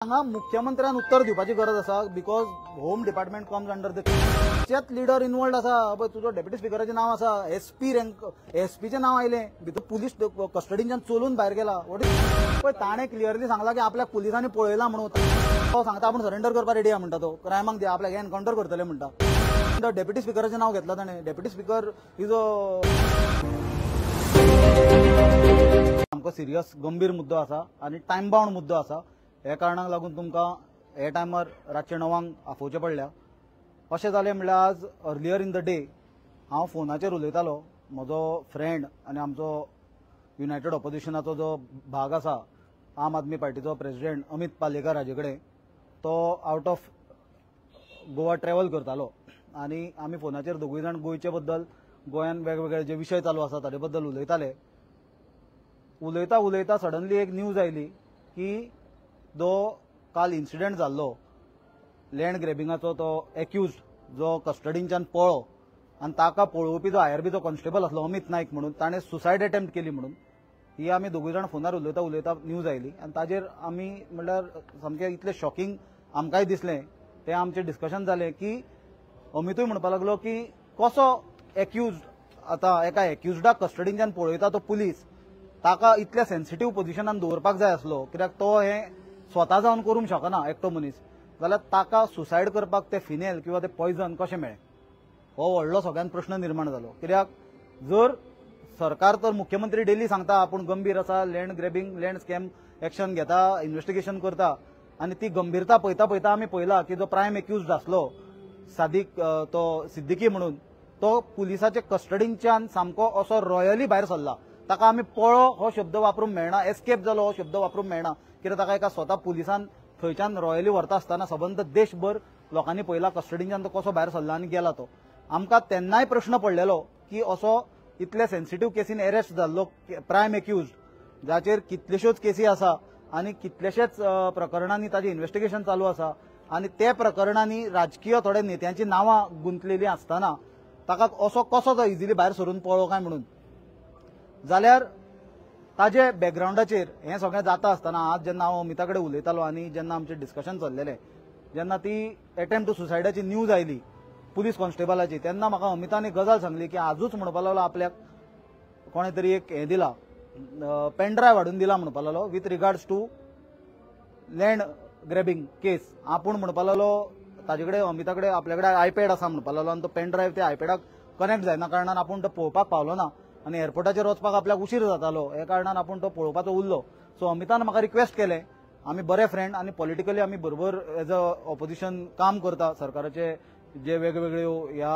हांगा मुख्यमंत्र्यान उत्तर दिवपाची गरज आसा because home department comes under the चेच लिडर इन्वॉल्ड आसा. पळय तुजो डेप्युटी स्पिकराचें नांव आसा, एसपी रँक एसपीचें नांव आयलें, भितर पुलीस कस्टडीच्यान चलून भायर गेला. पळय ताणें क्लियरली सांगलां की आपल्याक पुलिसांनी पळयला म्हणून. तो सांगता आपूण सरेंडर करपाक रेडी आहा म्हणटा, तो क्रायमाक आपल्याक एनकावंटर करतले म्हणटा. डेप्युटी स्पिकराचें नांव घेतलां ताणें. डेप्युटी स्पिकर is a सामको सिरियस गंभीर मुद्दो आसा आनी टायम बाउंड मुद्दो आसा. हे कारणाक लागून तुमकां हे टायमार रातचे 9 आफोवचें पडल्या. अशें जालें म्हणल्यार आज अर्लियर इन the day हांव फोनाचेर उलयतालो. म्हजो फ्रेंड आनी आमचो युनायटेड ऑपोजिशनाचो जो भाग आसा आम आदमी पार्टीचो प्रेसिडेंट अमित पालेकर हाजे कडेन, तो आउट ऑफ गोवा ट्रॅवल करतालो आनी आमी फोनाचेर दोगूय जाण गोंयचे बद्दल, गोंयान वेगवेगळे जे विशय चालू आसा ताजे बद्दल उलयताले. उलयता उलयता सडनली एक न्यूज आयली की जो काल इन्सिडेंट जाल्लो लँड ग्रॅबिंगाचो, तो एक्युज्ड जो कस्टडींच्यान पळो आनी ताका पळोवपी जो आयआरबीचो कॉन्स्टेबल आसलो अमित नायक म्हणून, ताणें सुसायड अटेम्प्ट केली म्हणून. ही आमी दोगूय जाण फोनार उलयता उलयता न्यूज आयली आनी ताजेर आमी म्हणल्यार सामकें इतलें शॉकिंग आमकांय दिसलें. तें आमचें डिस्कशन जालें की अमितूय म्हणपाक लागलो की कसो एक्युज्ड आतां एका एक्युज्डाक कस्टडींच्यान पळयता तो पुलीस, ताका इतल्या सेन्सिटीव पोजिशनान दवरपाक जाय आसलो कित्याक तो हें स्वता जावन करूंक शकना एकटो मनीस, जाल्यार ताका सुसायड करपाक ते फिनेल किंवा ते पॉयजन कशें मेळ्ळें, हो व्हडलो सगळ्यान प्रश्न निर्माण जालो. कित्याक जर सरकार तर मुख्यमंत्री डेली सांगता आपूण गंभीर आसा, land grabbing land scam action घेता, इन्वेस्टिगेशन करता आनी ती गंभीरता पळयता पळयता आमी पळयला की जो प्रायम एक्युज्ड आसलो सादीक तो सिद्दीकी म्हणून, तो पुलिसाचे कस्टडींच्यान सामको असो रॉयली भायर सरला. ताका आमी पळो हो शब्द वापरूंक मेळना, एस्केप जालो हो शब्द वापरूंक मेळना, कित्याक ताका एका स्वता पुलिसान थंयच्यान रॉयली व्हरता आसतना सबंद देशभर लोकांनी पळयला कस्टडींच्यान तो कसो भायर सरला आनी गेला तो. आमकां तेन्नाय प्रश्न पडलेलो की असो इतले सेन्सिटीव केसीन अरेस्ट जाल्लो प्रायम एक्युज्ड जाचेर कितल्योश्योच केसी आसा आनी कितलेशेच प्रकरणांनी ताजें इन्वेस्टिगेशन चालू आसा आनी ते प्रकरणांनी राजकीय थोड्या नेत्यांची नांवां गुंतलेलीं आसतना ताका असो कसो तो इजिली भायर सरून पळो काय म्हणून. जाल्यार ताजे बॅकग्रावंडाचेर हें सगळें जाता आसतना आज जेन्ना हांव अमिता कडेन उलयतालो आनी जेन्ना आमचें डिस्कशन चल्लेलें, जेन्ना ती एटेम्प्ट टू सुसायडाची न्यूज आयली पुलीस कॉन्स्टेबलाची, तेन्ना म्हाका अमितान एक गजाल सांगली की आजूच म्हणपाक लागलो आपल्याक कोणें तरी एक हें दिला, पेनड्रायव्ह हाडून दिला म्हणपाक लागलो with regards to land grabbing case. आपूण म्हणपाक लागलो ताजे कडेन अमिता कडेन आपल्या कडेन आयपॅड आसा म्हणपाक लागलो आनी तो पेनड्रायव्ह त्या आयपॅडाक कनेक्ट जायना कारणान आपूण तो पळोवपाक पावलो ना आनी एअरपोर्टाचेर वचपाक आपल्याक उशीर जातालो, हे कारणान आपूण तो पळोवपाचो उरलो. सो अमितान म्हाका रिक्वेस्ट केलें, आमी बरे फ्रेंड आनी पॉलिटिकली आमी बरोबर एज अ ऑपोजिशन काम करता, सरकाराचे जे वेगवेगळ्यो ह्या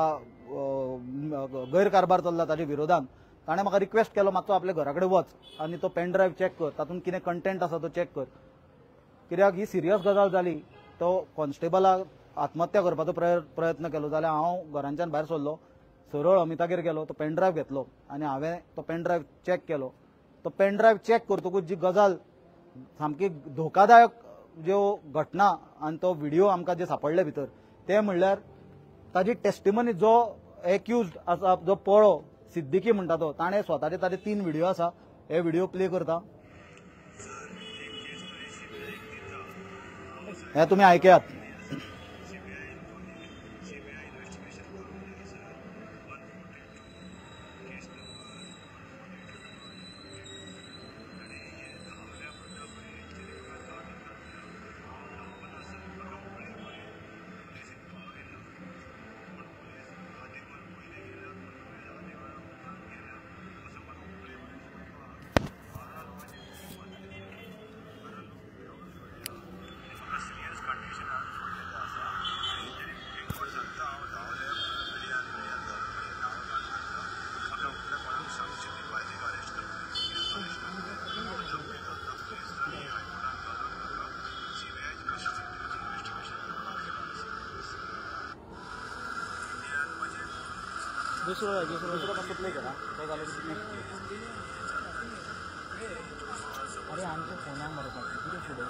गैरकारभार चल्ला ताजे विरोधान. ताणें म्हाका रिक्वेस्ट केलो मातसो आपल्या घरा कडेन वच आनी तो पेनड्रायव्ह चॅक कर, तातूंत कितें कंटेंट आसा तो चॅक कर, कित्याक ही सिरियस गजाल जाली. तो कॉन्स्टेबलाक आत्महत्या करपाचो प्रयत्न केलो जाल्यार हांव घरांच्यान भायर सरलो, सरळ अमितागेर गेलो, तो पेनड्रायव्ह घेतलो आनी हांवें तो पेनड्रायव्ह चॅक केलो. तो पेनड्रायव्ह चॅक करतकूच जी गजाल सामकी धोकादायक ज्यो घटना आनी तो व्हिडिओ आमकां जे सापडले भितर, ते म्हणल्यार ताजी टेस्टिमनी जो एक्युज्ड आसा जो पळो सिद्दीकी म्हणटा तो, ताणें स्वताचे ताजे 3 व्हिडिओ आसा, हे व्हिडिओ प्ले करता, हे तुमी आयकयात. दुसरो दुसरो कसो प्ले केला तो जालो नेक्स्ट. अरे आमच्या फोनाक मरपाक कितें फुडें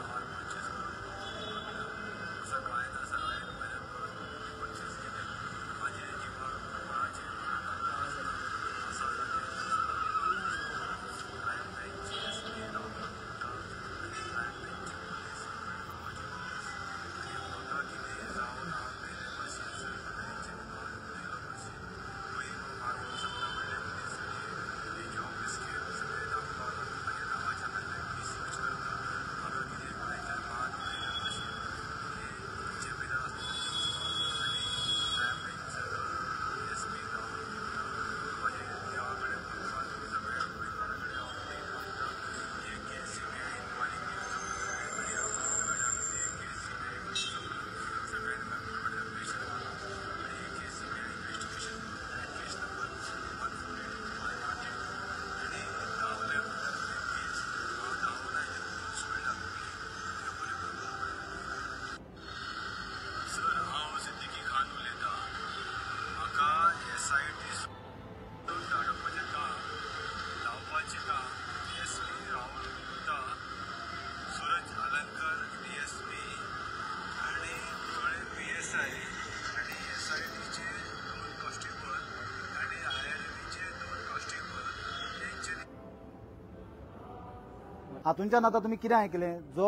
हातूंच्यान आतां तुमी कितें आयकलें, जो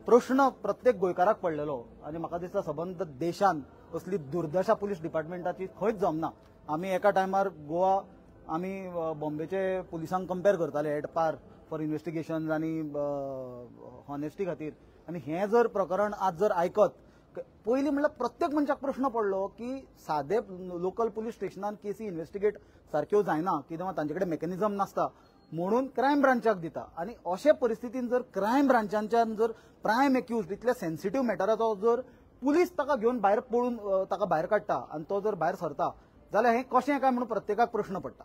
प्रश्न प्रत्येक गोंयकाराक पडलेलो आनी म्हाका दिसता सबंद देशान असली दुर्दशा पुलीस डिपार्टमेंटाची खंयच जमना. आमी एका टायमार गोवा आमी बॉम्बेचे पुलिसांक कंपेर करताले एट पार फॉर इन्व्हेस्टिगेशन आनी हॉनेस्टी खातीर. आनी हें जर प्रकरण आज जर आयकत पयलीं म्हणल्यार प्रत्येक मनशाक प्रश्न पडलो की सादे लोकल पुलीस स्टेशनान केसी इन्व्हेस्टिगेट सारक्यो जायना, कित्याक तांचे कडेन मेकॅनिझम नासता म्हणून क्रायम ब्रांचाक दिता. आनी अशे परिस्थितीन जर क्रायम ब्रांचांच्यान जर प्रायम एक्यूज इतल्या सेन्सिटीव मॅटराचो जर पुलीस ताका घेवन भायर पळून ताका भायर काडटा आनी तो जर भायर सरता जाल्यार हें कशें काय म्हणून प्रत्येकाक प्रश्न पडटा.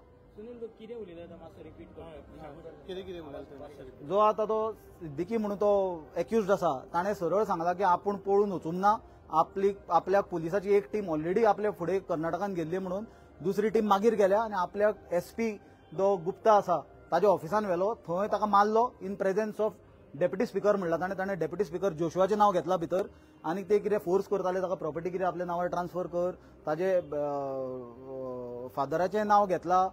जो आतां तो सिद्दीकी म्हणून तो एक्यूज्ड आसा ताणें सरळ सांगला की आपूण पळून वचूंक ना, आपली आपल्या पुलिसाची एक टीम ऑलरेडी आपल्या फुडें कर्नाटकान गेल्ली म्हणून दुसरी टीम मागीर गेल्या आनी आपल्याक एसपी जो गुप्ता आसा ताज्या ऑफिसान व्हेलो, थंय ताका मारलो in presence of deputy speaker म्हणला ताणें. ताणें डेप्युटी स्पिकर जोशुआचें नांव घेतलां भितर आनी ते कितें फोर्स करताले ताका प्रॉपर्टी कितें आपल्या नांवार ट्रान्सफर कर, ताजे फादराचें नांव घेतलां.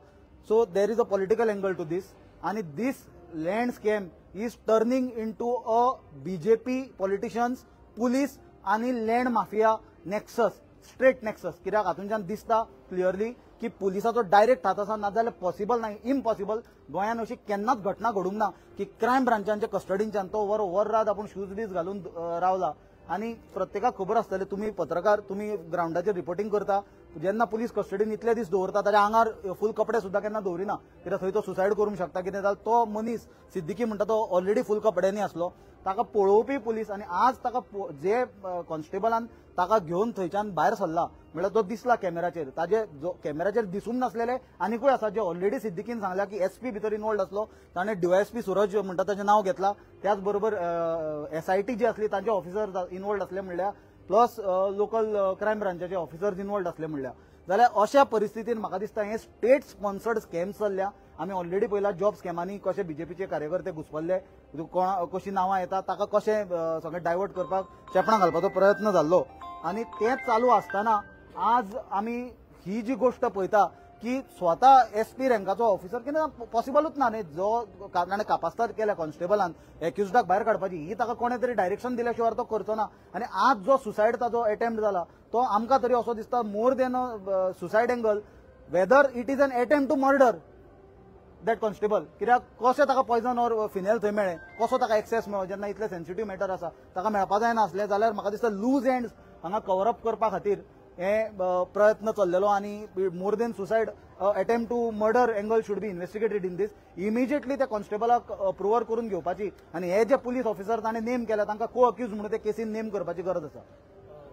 So there is a political angle to this आनी this land scam is turning into a BJP politicians, police आनी land mafia nexus, straight nexus. कित्याक हातूंच्यान दिसता क्लियरली की पुलिसाचो डायरेक्ट हात आसा, नाजाल्यार पॉसिबल ना, इम्पॉसिबल. गोंयांत अशी केन्नाच घटना घडूंक ना की क्रायम ब्रांचांच्या कस्टडींच्यान तो वर वर रात आपूण शूज बीज घालून रावला. आनी प्रत्येकाक खबर आसतलें, तुमी पत्रकार, तुमी ग्रावंडाचेर रिपोर्टिंग करता, जेन्ना पुलीस कस्टडीन इतले दीस दवरता ताच्या आंगार फूल कपडे सुद्दां केन्ना दवरिना, कित्याक थंय तो सुसायड करूंक शकता कितें जाल्यार. तो मनीस सिद्दीकी म्हणटा तो ऑलरेडी फूल कपड्यांनी आसलो, ताका पळोवपी पुलीस आनी आज ताका जे कॉन्स्टेबलान ताका घेवन थंयच्यान भायर सरला म्हणल्यार तो दिसला कॅमेराचेर, ताजे जो कॅमेराचेर दिसूंक नासलेले आनिकूय आसा जे ऑलरेडी सिद्दीकीन सांगला की एसपी भितर इनवॉल्ड आसलो, ताणें डीवायएसपी सुरज म्हणटा ताचें नांव घेतलां, त्याच बरोबर एसआयटी जी आसली तांचे ऑफिसर इनवॉल्ड आसले म्हणल्यार, प्लस लोकल क्रायम ब्रांचाचे ऑफिसर्स इनवॉल्ड आसले म्हणल्यार. जाल्यार अशा परिस्थितीन म्हाका दिसता हे स्टेट स्पॉन्सर्ड स्कॅम चल्ल्या. आमी ऑलरेडी पळयला जॉब स्कॅमांनी कशे बीजेपीचे कार्यकर्ते घुसपल्ले, कोणा कशी नांवां येता ताका कशें सगळें डायवर्ट करपाक चेपणां घालपाचो प्रयत्न जाल्लो. आनी तें चालू आसतना आज आमी ही जी गोश्ट पळयता की स्वता एसपी रँकाचो ऑफिसर कितें पॉसिबलूच ना न्ही, जो ताणें कापास्ताद केल्या कॉन्स्टेबलान एक्युज्डाक भायर काडपाची, ही ताका कोणें तरी डायरेक्शन दिल्या शिवाय तो करचो ना. आनी आज जो सुसायड ताजो एटेम्प्ट जाला तो आमकां तरी असो दिसता more than a suicide angle, whether it is an attempt to murder that constable. कित्याक कशें ताका पॉयजन ऑर फिनेल थंय मेळ्ळें, कसो ताका एक्सेस मेळ्ळो जेन्ना इतलें सेन्सिटीव मॅटर आसा ताका मेळपा जायना आसलें जाल्यार म्हाका दिसता लूज एंड्स हांगा कवर अप करपा खातीर हे प्रयत्न चल्लेलो. आनी more than suicide attempt to murder angle should be investigated in this. Immediately त्या कॉन्स्टेबलाक अप्रुवर करून घेवपाची आनी हे जे पुलीस ऑफिसर ताणें नेम केल्या तांकां को अक्यूज म्हणून ते केसीन नेम करपाची गरज आसा.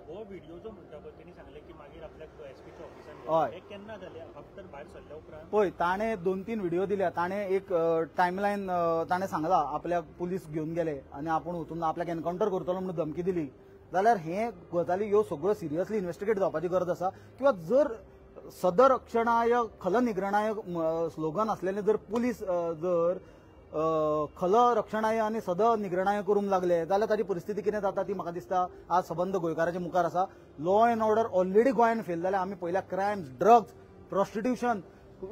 हो व्हिडिओ जो म्हणटा पळय तेणी सांगलें की मागीर आपल्याक एसपीच्या ऑफिसान, हे केन्ना जालें आफ्टर भायर सरल्या उपरांत? पळय ताणें 2-3 व्हिडिओ दिल्या, ताणें एक टायमलायन ताणें सांगला आपल्याक पुलीस घेवन गेले आनी आपूण वचून आपल्याक एनकावंटर करतलो म्हणून धमकी दिली. जाल्यार हे गजाली ह्यो सगळ्यो सिरियसली इन्व्हेस्टिगेट जावपाची गरज आसा. किंवा जर सदरक्षणाय खलनिग्रणाय स्लोगन आसलेलें जर पुलीस जर खल रक्षणाय आनी सद निग्रणाय करूंक लागले जाल्यार ताजी परिस्थिती कितें जाता ती म्हाका दिसता आज सबंद गोंयकाराच्या मुखार आसा. लॉ एंड ऑर्डर ऑलरेडी गोंयान फेल जाल्या. आमी पयल्या crimes, drugs, prostitution,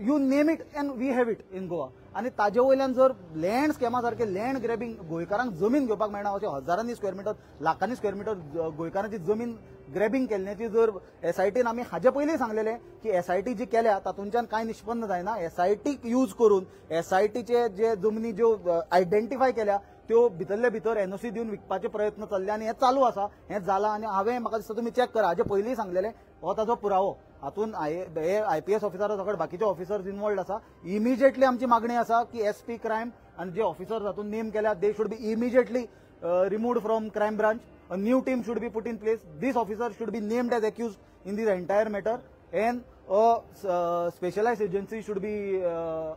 you name it and we have it in Goa. आनी ताजे वयल्यान जर लँड स्कॅमा सारके लँड ग्रॅबिंग, गोंयकारांक जमीन घेवपाक मेळना अशें हजारांनी स्क्वेअर मिटर, लाखांनी स्क्वेअर मिटर गोंयकारांची जमीन ग्रॅबिंग केल्ल्याची जर एसआयटीन आमी हाजे पयलीं सांगलेलें की एसआयटी जी केल्या तातूंच्यान कांय निष्पन्न जायना. एसआयटीक यूज करून एसआयटीचे जे जमनी ज्यो आयडेंटिफाय केल्या त्यो भितरले भितर एनओसी दिवन विकपाचे प्रयत्न चल्ले आनी हें चालू आसा, हें जालां. आनी हांवें म्हाका दिसता तुमी चॅक करा, हाजे पयलीं सांगलेलें हो ताजो पुरावो. हातून आयपीएस ऑफिसरा सकट बाकीचे ऑफिसर्स इनवॉल्ड आसा. इमिजिएटली आमची मागणी आसा की एसपी क्रायम आनी जे ऑफिसर्स हातून नेम केल्या they should be immediately removed from crime branch. A new team should be put in place. This officer should be named as accused in this entire matter and a specialized agency should be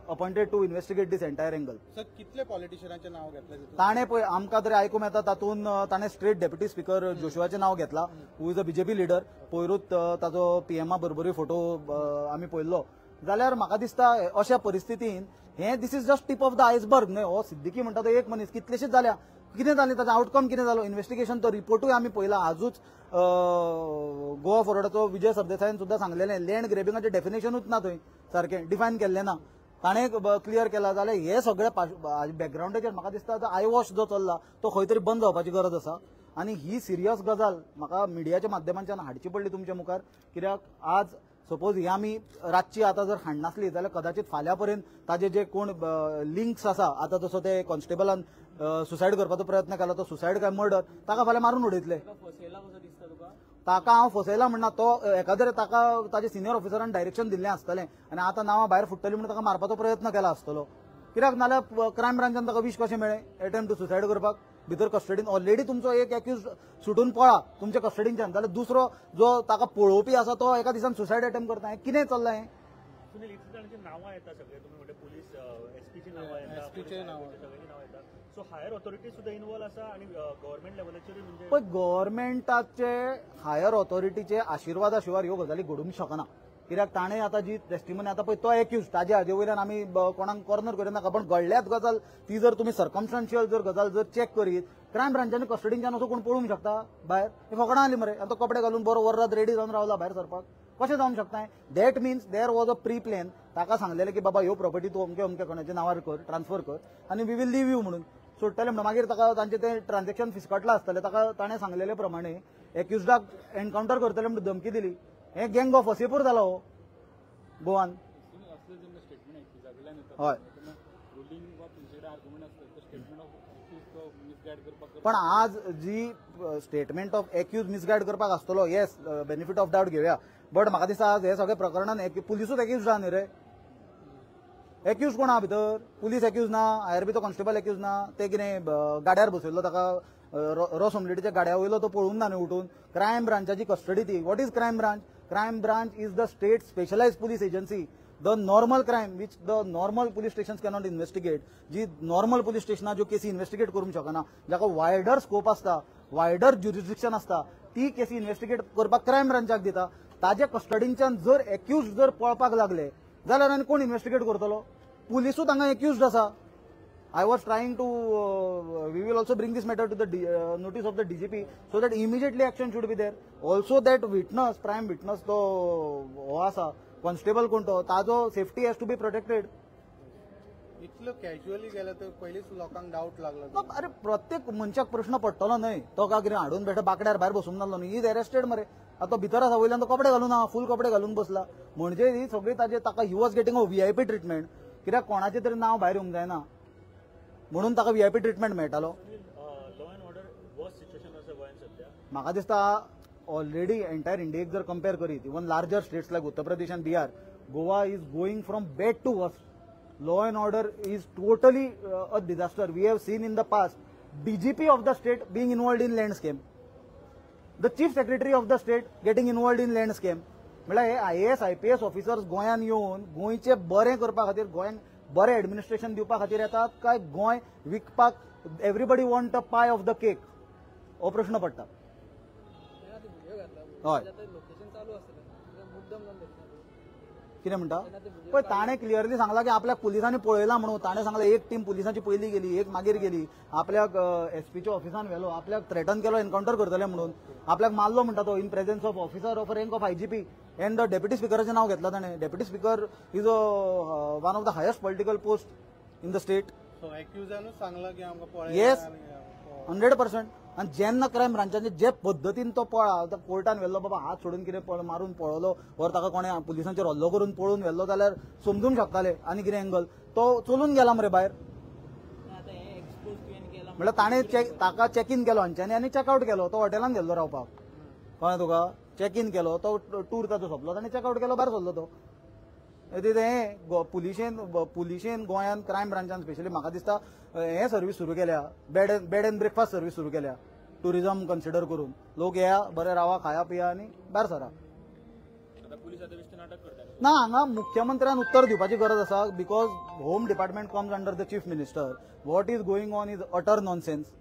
appointed to investigate this entire angle. Sir, कितले पॉलिटिशियनांचे नाव घेतले? ताणे पळय आमकां तरी आयकूंक येता तातूंत ताणे स्ट्रेट डेप्युटी स्पिकर जोशुआचें नांव घेतला, who is a BJP leader. पयरूच ताजो पीएमा बरोबरूय फोटो आमी पळयल्लो. जाल्यार म्हाका दिसता अशा परिस्थितीन हें this is just tip of the iceberg न्हय. हो सिद्दीकी म्हणटा तो एक मनीस, कितलेशेच जाल्या, कितें जालें ताचें आउटकम कितें जालो, इन्व्हेस्टिगेशन तो रिपोर्टूय आमी पळयला. आजूच गोवा फॉरवर्डाचो विजय सरदेसायान सुद्दां सांगलेलें लँड ग्रॅबिंगाचें डेफिनेशनूच ना थंय सारकें डिफायन केल्लें ना. ताणें क्लियर केला जाल्यार हे सगळे बॅकग्रावंडाचेर म्हाका दिसता आतां आयवॉश जो चल्ला तो खंय तरी बंद जावपाची गरज आसा. आनी ही सिरियस गजाल म्हाका मिडियाच्या माध्यमांच्यान हाडची पडली तुमच्या मुखार, कित्याक आज सपोज ही आमी रातची आतां जर हाडनासली जाल्यार कदाचित फाल्यां पर्यंत ताजे जे कोण लिंक्स आसा, आतां जसो ते कॉन्स्टेबलान सुसायड करपाचो प्रयत्न केला, तो सुसायड काय मर्डर, ताका फाल्यां मारून उडयतले. ताका हांव फसयला म्हणना, तो एकादरे ताका ताजे सिनियर ऑफिसरान डायरेक्शन दिल्लें आसतलें आनी आतां नांवां भायर फुट्टलीं म्हणून ताका मारपाचो प्रयत्न केला आसतलो. कित्याक नाल्यार क्रायम ब्रांचान ताका विश कशें मेळ्ळें एटेम्प्ट टू सुसायड करपाक? भितर कस्टडीन ऑलरेडी तुमचो एक एक्यूज सुटून पळा तुमच्या कस्टडीनच्यान, जाल्यार दुसरो जो ताका पळोवपी आसा तो एका दिसान सुसायड अटेम्प्ट करता. हें कितें चल्लां हें? सुनील, इतले जाणांची नांवां येता सगळे, तुमी म्हणटा पुलीस एसपीची नांवां येता, सगळ्यांची नांवां येता, सो हायर ऑथॉरिटी सुद्दां इन्वॉल्व आसा आनी गव्हर्मेंट लेवलाचेरूय. म्हणजे पळय गव्हर्मेंटाचे हायर ऑथॉरिटीचे आशिर्वादा शिवाय ह्यो गजाली घडूंक शकना. कित्याक ताणें आतां जी टेस्टिमनी आतां पळय तो एक्यूज ताजे हाजे वयल्यान आमी कोणाक कॉर्नर करिनाका, पण घडल्याच गजाल ती जर तुमी सर्कमस्टान्शियल जर गजाल जर चॅक करीत, क्रायम ब्रांचान कस्टडीनच्यान असो कोण पळोवंक शकता भायर? हे फकणां आली मरे, आनी तो कपडे घालून बरो वर्रात रेडी जावन रावला भायर सरपाक, कशें जावंक शकता? That means there was a pre plan. ताका सांगलेलें की बाबा ह्यो प्रॉपर्टी तूं अमके अमके कोणाच्या नांवार कर, ट्रान्सफर कर आनी we will leave you म्हणून सोडटले म्हणून. मागीर ताका तांचें तें ट्रान्झॅक्शन फिसकटलां आसतलें, ताका ताणें सांगलेले प्रमाणे एक्युजडाक एनकावंटर करतले म्हणून धमकी दिली. हे गँग ऑफ वसेपूर जाला हो गोवान. हय, पण आज जी स्टेटमेंट ऑफ एक्यूज मिसगायड करपाक आसतलो, येस बेनिफीट ऑफ डावट घेवया, बट म्हाका दिसता आज हे सगळे प्रकरणान पुलिसूच एक्यूज आहा न्ही रे. एक्यूज कोण आहा भितर? पुलीस एक्यूज ना, आयआरबीचो कॉन्स्टेबल एक्यूज ना, ते कितें गाड्यार बसयल्लो ताका रोस ऑमलेटीच्या गाड्या वयलो तो पळोवंक ना न्ही उठून. क्रायम ब्रांचाची कस्टडी ती. What is crime branch? Crime branch is the state specialised police agency. The normal crime which the normal police stations cannot investigate, ji normal police स्टेशनां ज्यो केसी इन्वेस्टिगेट करूंक शकना, जाका वायडर स्कोप आसता, वायडर ज्युरिस्डिक्शन आसता, ती केसी इन्वेस्टिगेट करपाक क्रायम ब्रांचाक दिता. ताजे कस्टडीनच्यान जर एक्यूज जर पळपाक लागले जाल्यार आनी कोण इन्वेस्टिगेट करतलो? पुलिसूच हांगा एक्यूज्ड आसा. I was trying to, we will also bring this matter to the notice of the DGP so that immediately action should be there. Also that witness, prime witness तो हो आसा कॉन्स्टेबल कोण तो, ताजो safety has to be protected. इतलो casually गेलो तर पयलींच लोकांक डावट लागलो. अरे प्रत्येक मनशाक प्रश्न पडटलो न्हय, तो काय कितें हाडून बेठो बाकड्यार भायर बसूंक नासलो न्हय, is arrested मरे. आतां तो भितर आसा, वयल्यान तो कपडे घालून आहा, फूल कपडे घालून बसला, म्हणजे ही सगळी ताजे ताका he was getting a VIP treatment. कित्याक कोणाचें तरी नांव भायर येवंक जायना म्हणून ताका व्हीआयपी ट्रिटमेंट मेळटालो. Law and order worst situation आसा गोंयांत सध्या. म्हाका दिसता ऑलरेडी एंटायर इंडियेक जर कंपेर करीत, even larger states like Uttar Pradesh and Bihar, Goa is going from bad to worse. Law and order is totally a disaster. We have seen in the past DGP of the state being involved in land scam, the chief secretary of the state getting involved in land scam. म्हळ्यार हे IAS IPS officers गोंयांत येवन गोंयचें बरें करपा खातीर, गोंयांत बरें एडमिनिस्ट्रेशन दिवपा खातीर येतात काय गोंय विकपाक everybody want a pie of the cake, हो प्रश्न पडटा. हय, कितें म्हणटा पळय, ताणें क्लियरली सांगलां की आपल्याक पुलिसांनी पळयलां म्हणून. ताणें सांगलां एक टीम पुलिसांची पयली गेली, एक मागीर गेली, आपल्याक एसपीच्या ऑफिसान व्हेलो, आपल्याक थ्रेटन केलो एनकावंटर करतले म्हणून, आपल्याक मारलो म्हणटा तो in presence of officer of rank of IGP and the deputy स्पिकराचें नांव घेतलां ताणें. Deputy speaker is a one of the highest political post in the state. Yes, 100%. आनी जेन्ना क्रायम ब्रांचाचे जे पद्दतीन तो पळा, आतां कोर्टान व्हेल्लो बाबा हात सोडून कितें मारून पळयलो वर ताका कोणें पुलिसांचेर हल्लो करून पळून व्हेल्लो जाल्यार समजूंक शकताले आनी कितें एंगल, तो चलून गेला मरे भायर. म्हणल्यार ताणें ताका चॅक इन केलो हांच्यांनी आनी चॅकआवट केलो, तो हॉटेलान गेल्लो रावपाक, कळ्ळें तुका? चॅक इन केलो, तो टूर ताजो सोंपलो, ताणें चॅकआवट केलो, भायर सरलो तो. तें पुलिशेन गोंयांत क्रायम ब्रांचान स्पेशली म्हाका दिसता हें सर्वीस सुरू केल्या, bed and breakfast service सुरू केल्या, टुरिझम कन्सिडर करून लोक येया, बरे रावा, खाया पिया आनी भायर सरा. ना, हांगा मुख्यमंत्र्यान उत्तर दिवपाची गरज आसा, because home department comes under the chief minister. What is going on is utter nonsense.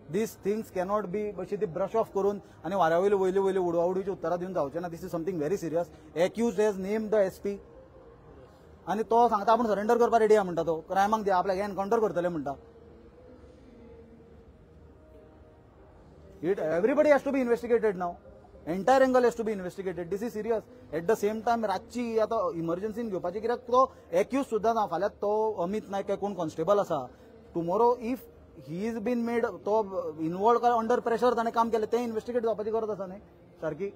These things cannot be अशी ती ब्रश ऑफ करून आनी वाऱ्या वयली वयली वयली उडवाउडीची उत्तरां दिवन जावचें ना. This is something very serious. Accused has name the SP आनी तो सांगता आपूण सरेंडर करपाक रेडी आहा म्हणटा, तो क्रायमाक आपल्याक एनकावंटर करतले म्हणटा. It everybody has to be investigated now. Entire angle has to be investigated. This is serious. At the same time रातची आतां इमर्जन्सीन घेवपाची कित्याक तो एक्यूज सुद्दां ना. फाल्यां तो अमित नायक काय कोण कॉन्स्टेबल आसा, tomorrow if he is been made तो इनवॉल्व काय अंडर प्रेशर ताणें काम केलें तें इन्वेस्टिगेट जावपाची गरज आसा न्ही सारकी.